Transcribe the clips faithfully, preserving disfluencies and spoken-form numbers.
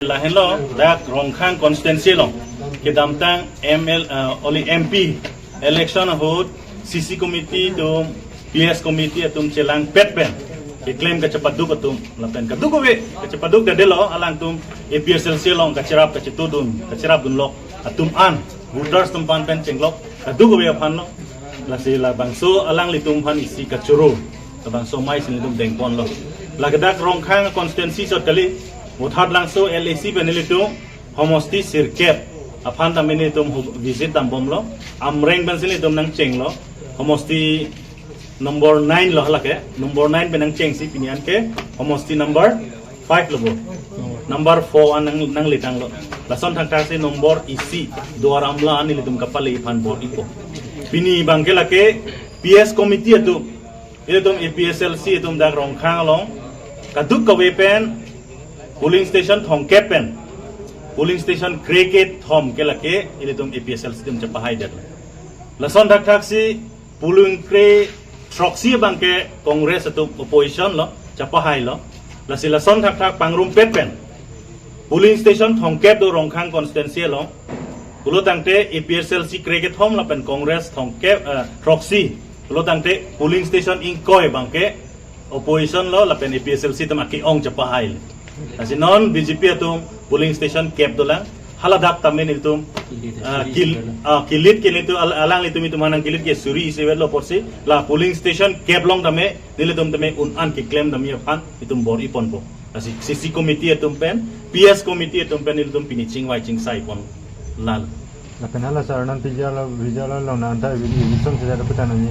Lahenlo dak Rongkhang constituency along kedamtang M L, uh, only M P election ahut C C committee atum, P S committee atum chelangpet pen keklem kachepaduk atum lapen kadokave kachepadukdetlo, alangtum A P H L C along kacherap kachetudun, kacherapdunlok atum an voters atum aphan pen chenglok kadokave aphanlo. Lasi labangso alanglitum aphan isi kachoro labangso amei si nelitum dengponlo. Lake dak Rongkhang constituency chot kali, Vothatlangso L A C pen nelitum homosti sirkep aphan tame nelitum ho-, visit dambomlo. Amreng pensi nelitum nangchenglo. Homosti number nine lo lake. Number nine pen nangchengsi pini an ke homosti number five lo bo. Number four an nang, nangletanglo. Lason thakthak si number isi Duar Amla an nelitum kapale aphan bor-ipo. Pini abangke lake P S committee atum, ilitum A P H L C atum dak Rongkhang along kadokave pen polling station thomkep pen polling station krekethom ke lake ilitum A P H L C atum chepahaidet. Lason thakthak si polling kre throksi abangke Congress atum opposition lo, chepahailo. Lasi lason thakthak pangrumpet pen polling station thomkep do Rongkhang constituency along. Pulotangte A P H L C krekethom lapen Congress thomkep, eh, throksi. Pulotangte polling station ingkoi abangke opposition lo lapen A P H L C atum ake-ong chepahailo. Lasi non B J P atum polling station kep dolang, haladak tame nelitum, ah, kil-, ah, kilit ke nelitum al-, alanglitum itum aphan nangkilit ke suri isi vetlo apotsi la polling station kep along tame nelitum tame un-an keklem tame aphan itum bor-iponpo. Lasi C C committee atum pen, P S committee atum pen nelitum pini chingvai chingsaiponlo. Lapen hala sir, non P G R lo, V G R lo, lo nanta evi-, eviction sedet aputan nangji.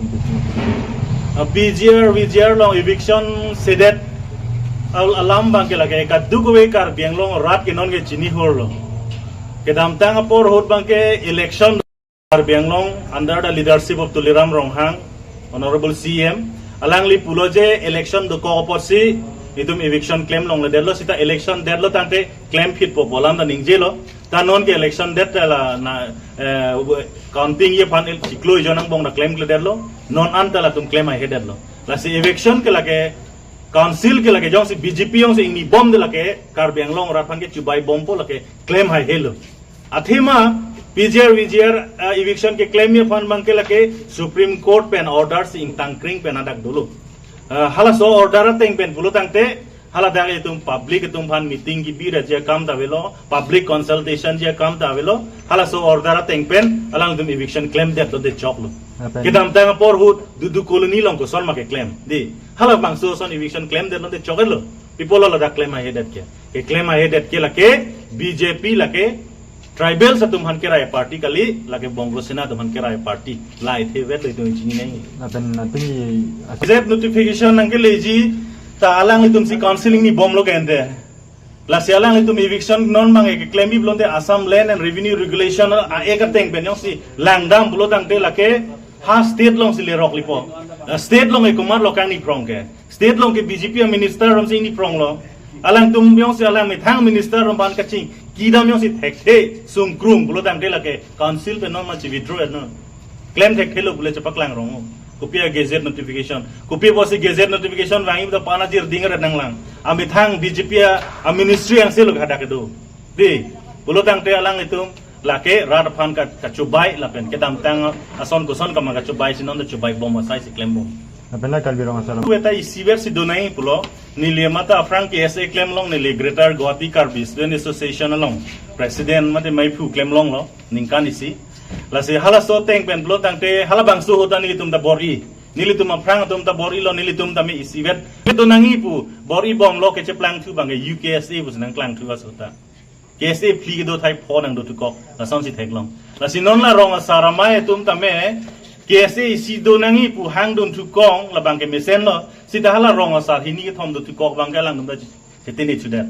Ah, P G R, V G R along eviction sedet al-, alam abangke lake kadokave Karbi Anglong arat ke non ke chini hurlo. Kedamtang apor ahut abangke election Karbi Anglong under the leadership of Tuliram Ronghang, Honorable C M, alangli pulo je election dokok apotsi itum eviction klem longledetlo, seta election detlo tangte klem phitpo pu alam ta ningjelo. Ta non ke election det ta la na, eh, counting ye aphan el chiklo ejon angbong ta klemkledetlo. Non anta latum klem haihedetlo. Lasi eviction ke lake, council ke lake jongsi B J P jongsi ingnibomde lake Karbi Anglong arat aphan ke chubaibompo, lake klem haihelo. Athema P G R, V G R, ah, eviction keklem aphan abangke lake Supreme Court pen order si ingtangkring pen hadak dolo. Ah, halaso order ateng pen pulotangte haladak itum public itum aphan meeting kebi ra ji akam ta avelo, public consultation ji akam ta avelo, halaso order ateng pen alangtum eviction klemdetlo de choklo. Lapen kedamtang apor ahut Dudu Colony along koson ma keklem. Di, halabangso ason eviction klemdetlo de choklo. Pi apotlo ladak klem haihedet ke. Keklem haihedet ke lake B J P, lake tribals atum aphan kerai party kali, lake Bongo Sena atum aphan kerai party. Lahei the vet lo itum chini nai. Lapen atum i as- Gazette notification nangkeleji ta alanglitum si council ingnibomlo kente. Lasi alanglitum eviction non abangke keklem pi pulote Assam Land and Revenue Regulation a-act ateng pen jongsi langdam pulotangte lake ha state alongsi lerok lipo. Ah, state along ke komatlo kangniprong ke? State along ke B J P a-minister atum si ingnipronglo. Alangtum jongsi alang methang minister atum aphan kachingkidam jongsi thekthe sungkrung pulotangte lake council pen non ma chi-withdraw non. Klem thekthelo pule chepaklang rong. Kopi a-gazette notification? Kopi apotsi gazette notification vangji ta pana jirding ret nanglang. Amethang B J P a, a-ministry angselo hadak kedo. Di, pulotangte alanglitum lake rat aphan ka, kachubai lapen kedamtang ason koson kama kachubai si non ta chubaibom asai si klembom. Lapen la Karbi Rong Asar. Weta isivet si do nai pulo, neli mata aphrang K S A klemlong, neli Greater Guwahati Karbi Student Association along president mate maiphu klemlonglo ningkan isi. Lasi halaso ateng pen pulotangte halabangso ahut ta nelitum ta bor-i. Nelitum aphrang atum ta bor-ilo, nelitum tame isivet. Nelitum nangji pu bor-ibomlo, kecheplangthu abangke U K S A pusi nangklangthu aso ta. K S A phli kedo thai pho nangdothukok, lasonsi theklong. Lasi non la Rong Asar amei atum tame K S A isi do nangji pu hangdunthukong labangke mesenlo, seta hala Rong Asar hini kethom dothukok abangke alangtum ta chetini chudet.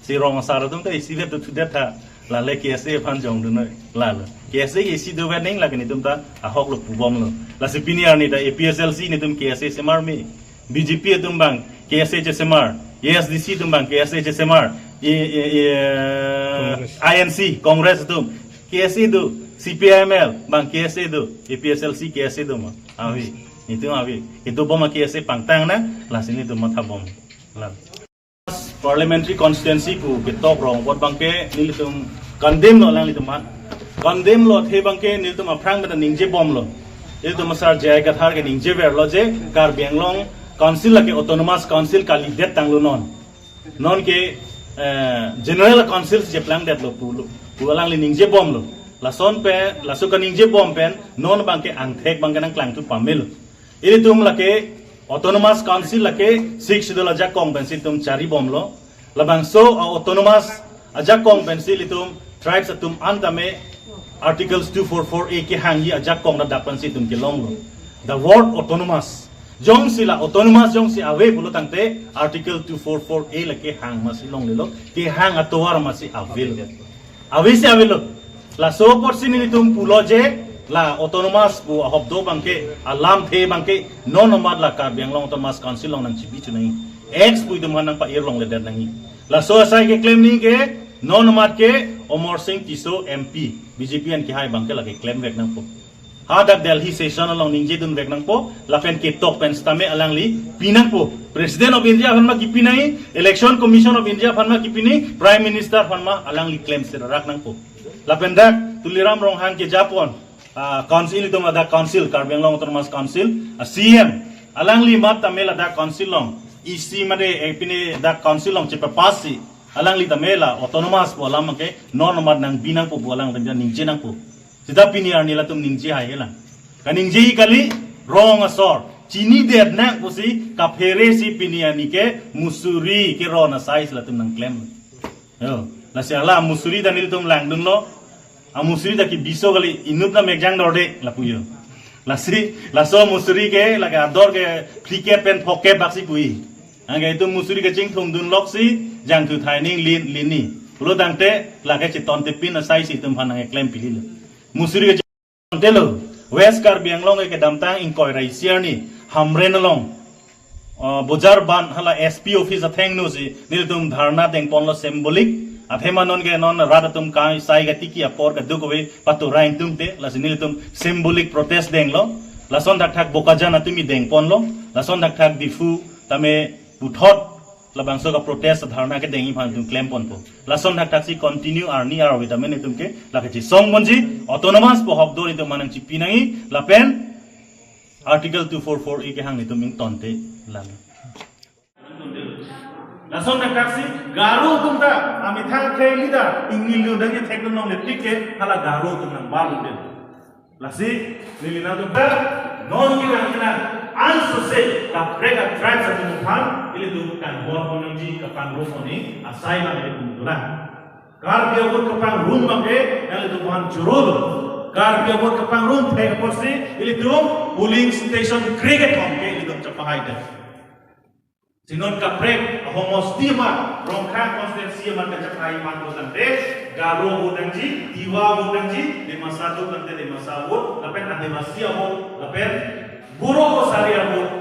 Si Rong Asar atum ta isivet dothudet tha, lale K S A aphan jongdun noi, lalo. K S A isi dovet neng lake nelitum ta ahoklo pubomlo. Lasi pini arni ta A P H L C nelitum K S A semar me. B J P atum abang K S A chesemar, A S D C atum abang K S A chesemar, i, i, i, eh, Congress. I N C, Congress atum K S A do, C P I M L abang K S A do, A P H L C K S A do ma. Ave, nelitum ave. Kedobom a-K S A pangtang nang, lasi nelitum mathabom. Lang. Parliamentary constituency pu ketok rong apot abangke nelitum condemn lo alanglitum aphan. Condemn lo athe abangke nelitum aphrang pen ningje bomlo. Ilitum asar J I Kathar ke ningjeverlo je Karbi Anglong Council lake autonomous council kalidet tanglo non. Non ke, eh, general council si cheplangdetlo pulo. Pu alangli ningje bomlo. Lason pen, laso kaningje bom pen, non abangke angthek abangke nangklangthu pamelo. Ilitum lake autonomous council lake Sixth Schedule ajakong pensi itum chari bomlo. Labangso a autonomous ajakong pensi ilitum tribes atum an tame Articles two four four A kehangji ajakong ladak pensi itum kelonglo. The word autonomous. Jongsi la autonomous jongsi ave pulo tangte Article two four four A lake hang masi longlelo, kehang atovar masi avelo. Avesi avelo. Laso apotsi nelitum pulo je la autonomous pu ahop do abangke, alamthe abangke, non amat la Karbi Anglong Autonomous Council along nangchibi chunai. Ex pu itum aphan nangpa-ir longledet nangji. Laso asai keklem nangji ke, non amat ke Amarsing Tisso M P, B J P an kehai abangke lake klemvek nangpo. Hadak Delhi session along ningjedunvek nangpo, lapen ketok pen sitame alangli pi nangpo. President of India aphan ma kipi nangji, Election Commission of India aphan ma kipi nangji, Prime Minister aphan ma alangli klem serarak nangpo. Lapen dak Tuliram Ronghang kejapon, ah, council itum ada council, Karbi Anglong Autonomous Council, ah, C M, alangli mat tame ladak council along, E C mate, eh, pini dak council along chepapass si, alangli tame la autonomous pu alam ke, non amat nangbi nangpo pu alang tame ningje nangpo. Sita pini arni latum ningje hai helang. Kaningje kali rong asor. Chinidet nang pusi kaphere si pini arni ke Mussoorie keron asai si latum nangklem. Yo, lasi ala Mussoorie dan ilitum langdunlo. A Mussoorie ta kebiso kali inut na mekjang dorde lapu yo. Lasi, laso Mussoorie ke lake ador ke phlikep pen phokep baksi pu-i. Anke itum Mussoorie kachingthum dunlok si jangthu thaining lin, lini. Pulo tangte lake cheton tepin asai si itum aphan nangklem pililo. Mussoorie kachingthum telo. West Karbi Anglong ke kedamtang ingkoi ra isi arni Hamren along, uh, Bojar Band hala S P office athengno si nelitum dharna dengponlo symbolic. Athema non ke non rat atum kai sai katiki apor kaduk kave paturai ingtungte, lasi nelitum symbolic protest denglo. Lason thakthak Bokajan atum mi dengponlo. Lason thakthak Diphu tame puthot labangso kaprotest dharna kedengji aphan itum klemponpo. Lason thakthak si continue arni arve tame nelitum ke lake chesongponji, autonomous pu ahop do itum aphan nangchipi nangji, lapen Article two four four A kehang itum ingtonte lang. Lason thakthak si Garo atum ta amethang khei leader ingni lu dang thek nong le tik ke hala Garo atum nangbar lundel. Lasi neli nangtum ta non kilang kilang ansose kaprek a tribes atum aphan ilitum kangbonpon nangji, kapangrumponji asai abang ilitum dolang. Karbi a-vote kapangrum abangke nanglitum aphan choro do. Karbi a-vote kapangrum thek apotsi ilitum polling station kre-kethom ke ilitum chepahai det. Si non kaprek ahomosti amat, Rongkhang constituency amat kachepahai amat lo tangte, Garo vote nangji, Tiwa vote nangji, Dimasa do tangte Dimasa vote, lapen Adivasi a-vote, lapen Boro Kachari a-vote,